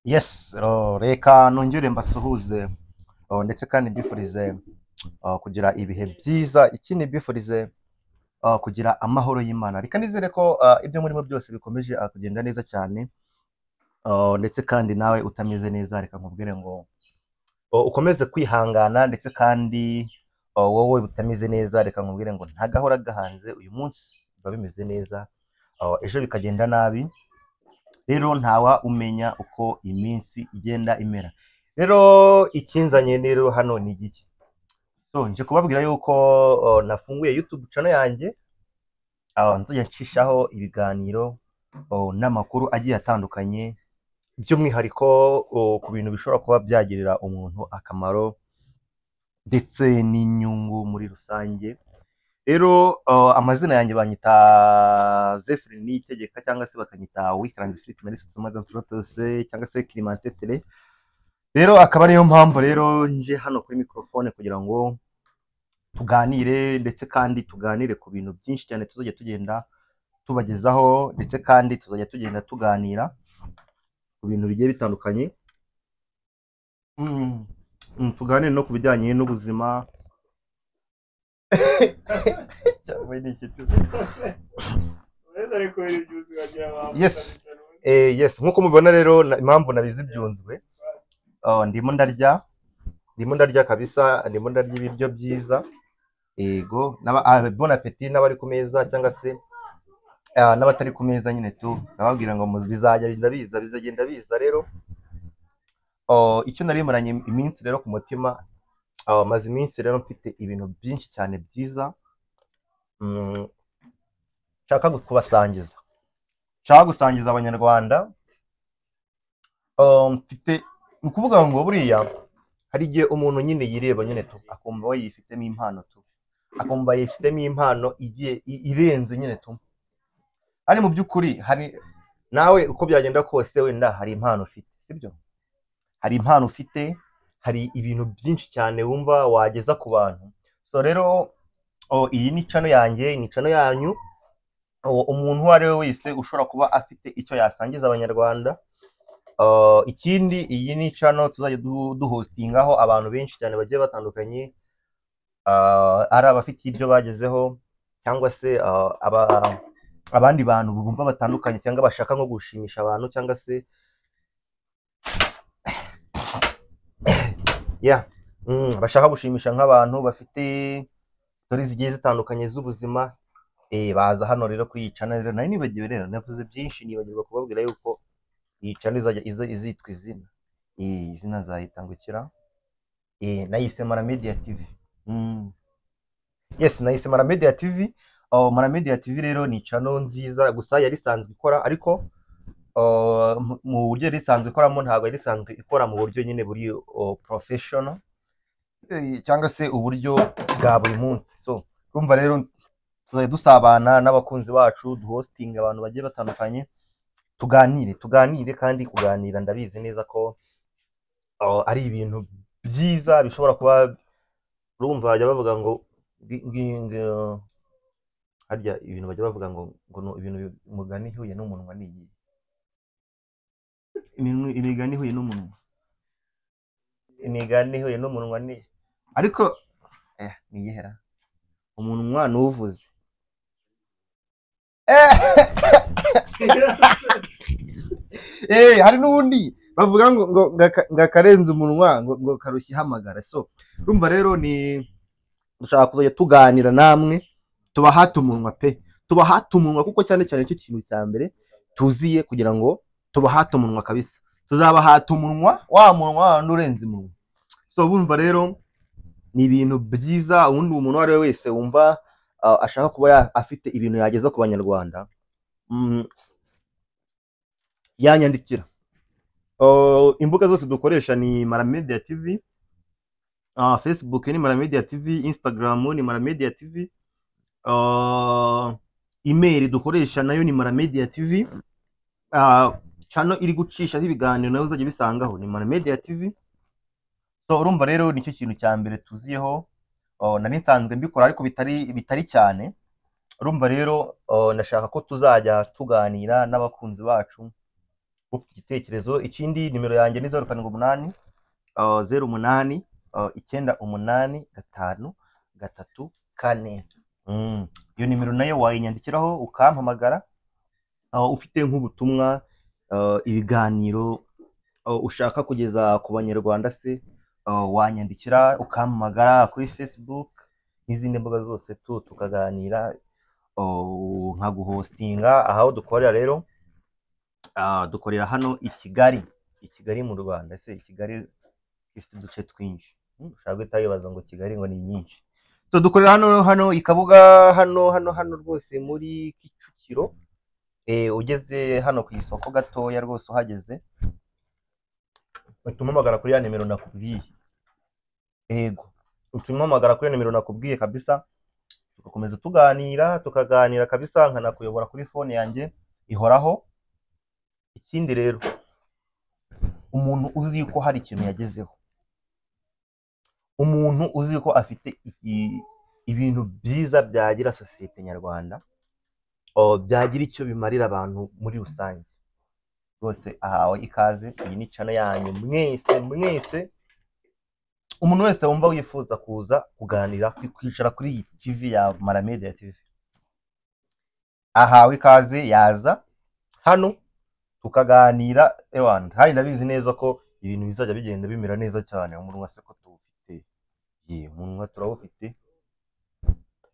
Yes, reka nongere mbasuhuze, ndetse kandi mbifurize kugira ibihe byiza. Ikindi mbifurize kugira amahoro y'Imana. Reka nizere ko ibyo murimo byose bikomeje kugenda neza cyane, ndetse kandi nawe utameze neza reka nkubwire ngo ukomeze kwihangana, ndetse kandi wowe utameze neza reka nkubwire ngo ntagahora gahanze. Uyu munsi biba bimeze neza, ejo bikagenda nabi. Rero ntawa umenya uko iminsi igenda imera. Rero ikinzanye rero hano ni igiki? So nje kubabwira yuko nafunguye YouTube channel yanjye, nzajya ncishaho ibiganiro n'amakuru agiye atandukanye, by'umwihariko ku bintu bishobora kuba byagirira umuntu akamaro ndetse n'inyungu muri rusange. Rero amazina yanjye banyita Zephyrin Niyitegeka, cyangwa se bakanyita Wikaranze Philippe Marie Sotomada Trotose, cyangwa se Clémentetere. Rero akaba ariyo mpamvu rero nje hano kuri microphone kugira ngo tuganire, ndetse kandi tuganire ku bintu byinshi cyane tuzajya tugenda tubagezaho, ndetse kandi tuzajya tugenda tuganira ku bintu bigiye bitandukanye. Tuganire no ku bijyanye n'ubuzima. Yes. Yes, nkuko mubibona rero impamvu nabizi byunzwe, ndimo ndarya kabisa, ndimo ndarya ibiryo byiza. Ego, bon appetit n'abari ku meza cyangwa se n'abatari ku meza nyine tu nababwira ngo bizagenda biza, bizagenda biza. Rero icyo nari maranye iminsi rero ku mutima, maze iminsi rero mfite ibintu byinshi cyane byiza nshaka kubasangiza, nshaka gusangiza abanyarwanda. Mfite ni ukuvuga ngo buriya hari igihe umuntu nyine yireba nyine tu akumva we yifitemo impano tu, akumva yifitemo impano igiye irenze nyine tu. Ari mu by'ukuri hari nawe uko byagenda kose wenda hari impano ufite, sibyo? Hari impano ufite, hari ibintu byinshi cyane wumva wageza ku bantu. So rero iyi ni channel yanjye, ni channel yanyu. Umuntu uwo ari we wese ushobora kuba afite icyo yasangiza abanyarwanda. Ikindi iyi ni channel tuzajya duhostingaho abantu benshi cyane bagiye batandukanye, ari abafite ibyo bagezeho cyangwa se abandi bantu bumva batandukanye cyangwa bashaka nko gushimisha abantu cyangwa se bashaka gushimisha nk'abantu bafite stories zigiye zitandukanye z'ubuzima. Baza hano rero kuri iyi channel. Rero nari nibagiwe, rero navuze byinshi nibagirwa kubabwira yuko iyi channel izajya izitwa izina. Izina nzayitangukira. Nayise Mara Media TV. Yes, nayise Mara Media TV. Mara Media TV rero ni channel nziza, gusa yari isanzwe ikora, ariko mu buryo yari isanzwe ikoramo ntabwo yari isanzwe ikora mu buryo nyine buri professional, cyangwa se uburyo bwa buri munsi. So urumva rero tuzajya dusabana n'abakunzi bacu, duhostinga abantu bagiye batandukanye, tuganire kandi kuganira ndabizi neza ko ari ibintu byiza bishobora kuba. Urumva bajya bavuga ngo harya ibintu bajya bavuga ngo ibintu umugani ihuye n'umunwa ni iyi. Imigani ihuye n'umunwa, imigani ihuye n'umunwa ni, ariko ni iyihera umunwa nuvuze. Hari n'ubundi bavuga ngo ngakarenza umunwa ngo karushya ihamagara. So urumva rero ni dushaka kuzajya tuganira namwe, tubahata umunwa pe, tubahata umunwa, kuko cyane cyane icyo kintu cya mbere tuziye kugira ngo tubahate umunwa kabisa. Tuzabahata umunwa, wa munwa wundi urenze umunwa. So bumva rero ni ibintu byiza. Ubundi umuntu uwo ari we wese wumva ashaka kuba afite ibintu yageza ku banyarwanda, yanyandikira. Imbuga zose dukoresha ni Mara Media TV, Facebook ni Mara Media TV, Instagram ni Mara Media TV, email dukoresha nayo ni Mara Media TV, channel iri gucishaho ibiganiro nayo uzajya bisangaho ni Mara Media TV. So urumva rero nicyo kintu cya mbere tuziyeho. Nari nsanzwe mbikora ariko bitari cyane. Urumva rero ndashaka ko tuzajya tuganira n'abakunzi bacu, Ufite igitekerezo. Ikindi, nimero yanjye ni 078 08 98 5 3 4. Iyo nimero nayo wayinyandikiraho ukampamagara, ufite nk'ubutumwa, ibiganiro ushaka kugeza ku banyarwanda se, wanyandikira ukampamagara kuri Facebook n'izindi mbuga zose tukaganira, nkaguhostinga. Aho dukorera rero, dukorera hano i Kigali, i Kigali mu Rwanda. Ese i Kigali ifite uduce twinshi, ushobora guhita wibaza ngo Kigali ngo ni nyinshi. So dukorera hano i Kabuga, hano rwose muri Kicukiro. Ugeze hano ku isoko gatoya rwose, uhageze utuma umpamagara kuri ya nimero nakubwiye. Yego, utuma umpamagara kuri ya nimero nakubwiye kabisa, tugakomeza tuganira, tukaganira kabisa, nkanakuyobora kuri phone yanjye ihoraho. Ikindi rero, umuntu uzi ko hari ikintu yagezeho, umuntu uzi ko afite ibintu byiza byagira sosiyete nyarwanda, byagira icyo bimarira abantu muri rusange, rwose ahawe ikaze. Iyi ni channel yanyu mwese mwese. Umuntu wese wumva wifuza kuza kuganira, kwicara kuri iyi TV ya Mara Media TV, ahawe ikaze, yaza hano tukaganira. Ewana, hari ndabizi neza ko ibintu bizajya bigenda bimera neza cyane. Umunwa se ko tuwufite? Ye, umunwa turawufite.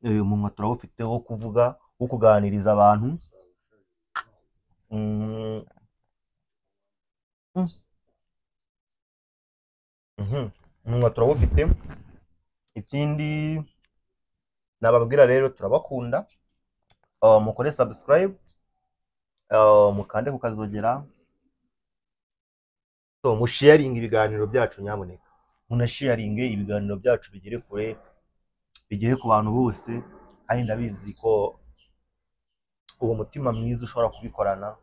Umunwa turawufite wo kuvuga, wo kuganiriza abantu. Umunwa turawufite. Ikindi nababwira rero, turabakunda. Mukore subscribe, mukande kukazogera, so musharinge ibiganiro byacu, nyamuneka munasharinge ibiganiro byacu bigere kure, bigere ku bantu bose. Kandi ndabizi ko uwo mutima mwiza ushobora kubikorana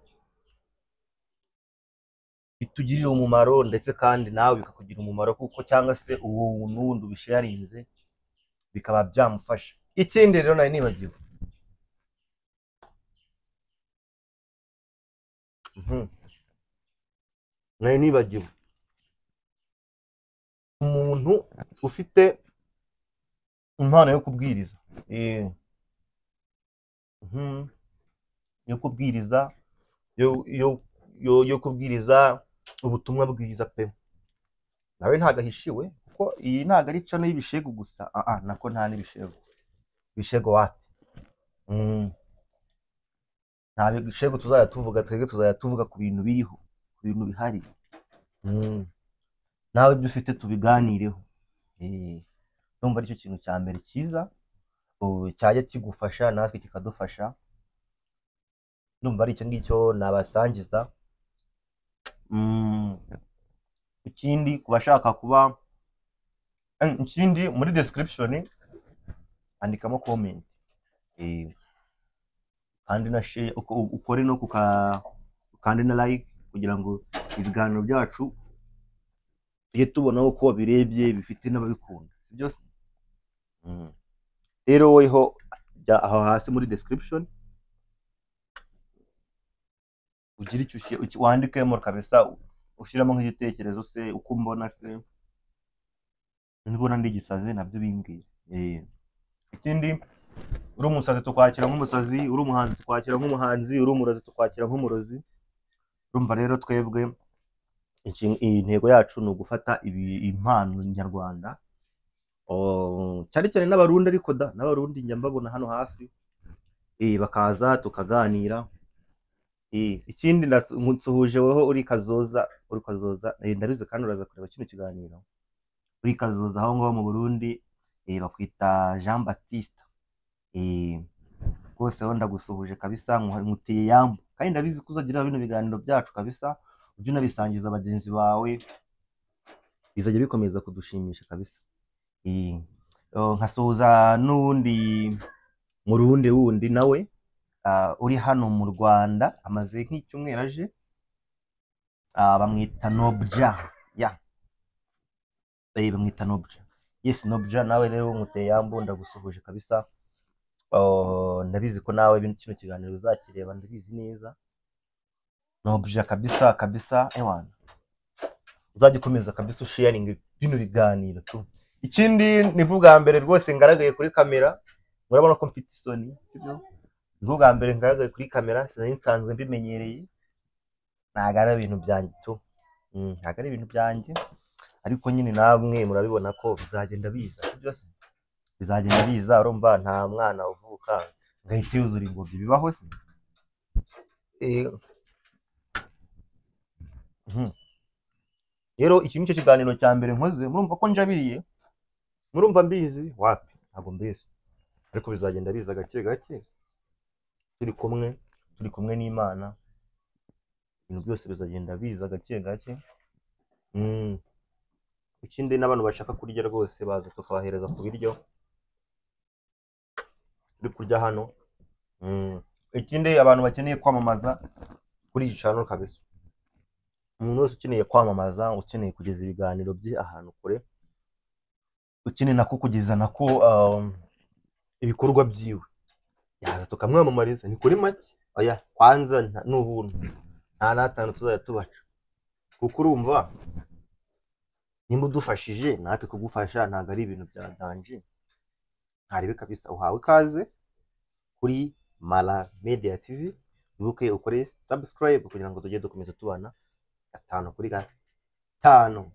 bitugirira umumaro, ndetse kandi nawe bikakugira umumaro, kuko cyangwa se uwo n'uwundi ubisharinze bikaba byamufasha. Ikindi rero nari nibagiwe, nari nibagiwe umuntu ufite impano yo kubwiriza, yo kubwiriza, yo kubwiriza ubutumwa bwiza pe, nawe ntago ahishiwe, kuko iyi ntago ari channel y'ibishego gusa. Nako nta n'ibishego, ibishego wapi? Nta bishego tuzajya tuvuga, twebwe tuzajya tuvuga ku bintu biriho, ku bintu bihari. Nawe ibyo ufite tubiganireho. Ndumva aricyo kintu cya mbere cyiza cyajya kigufasha natwe kikadufasha. Ndumva ari icyo ngicyo nabasangiza. Ikindi ku bashaka kuba, ikindi muri description andikamo comment, kandi na share, ukore no kuka, kandi na like, kugira ngo ibiganiro byacu tujye tubona uko birebye bifite n'ababikunda, si byose? Rero weho jya aho hasi muri description ugire icyo wandikemo kabisa, ushyiramo nk'igitekerezo se, uko umbona se, nibona ndi gisazi nabyo bimbwira. Ikindi, uri umusazi tukwakira nk'umusazi, uri umuhanzi tukwakira nk'umuhanzi, uri umurozi tukwakira nk'umurozi. Urumva rero twebwe intego yacu ni ugufata impano nyarwanda, cyane cyane n'abarundi, ariko da n'abarundi njya mbabona hano hafi, bakaza tukaganira. Ikindi nsuhuje weho uri Kazoza, uri Kazoza, ndabizi kandi uraza kureba kino kiganiro, uri Kazoza aho ngaho mu Burundi, bakwita Jean Baptiste. Rwose ho ndagusuhuje kabisa, nkuteye yambu, kandi ndabizi ko uzagira bino biganiro byacu kabisa, ujye unabisangiza bagenzi bawe, bizajya bikomeza kudushimisha kabisa. Nkasuhuza n'uwundi murundi wundi nawe uri hano mu Rwanda, amaze nk'icyumweru aje, bamwita Nobja. Ya, bamwita Nobja. Yes, Nobja nawe rero nkuteye yambu, ndagusuhuje kabisa. Ndabizi ko nawe kino kiganiro uzakireba, ndabizi neza. Nobya kabisa kabisa, ewana uzajya ukomeza kabisa usharinga bino biganiro tu. Ikindi, nibwo bwa mbere rwose ngaragaye kuri kamera, murabona ko mfite isoni, sibyo? Nibwo bwa mbere ngaragaye kuri kamera, sinari nsanzwe mbimenyereye, ntabwo ari ibintu byanjye tu. Ntabwo ari ibintu byanjye, ariko nyine namwe murabibona ko bizagenda biza, sibyo se? Bizagenda biza. Urumva nta mwana uvuka ngo ahite yuzura ingobyi, bibaho se? Rero iki nicyo kiganiro cya mbere nkoze, murumva ko njabiriye, murumva mbizi wapi? Ntabwo mbizi, ariko bizagenda biza gake gake, turi kumwe, turi kumwe n'Imana, ibintu byose bizagenda biza gake gake. Ikindi, n'abantu bashaka kurya rwose baza tukabahereza ku biryo turi kurya hano. Ikindi, abantu bakeneye kwamamaza kuri iyi channel kabisa, umuntu wese ukeneye kwamamaza, ukeneye kugeza ibiganiro bye ahantu kure, ukeneye nako kugeza nako ibikorwa byiwe, yaza tukamwamamariza. Ni kuri make, oya, kwanza ni ubuntu, nta n'atanu tuzajya tubaca, kuko urumva nimba udufashije natwe kugufasha ntabwo ari ibintu bya danger. Ntarebe kabisa, uhawe ikaze kuri Mara Media TV. Wibuke ukore subscribe kugira ngo tujye dukomeza tubana gatanu kuri gatanu.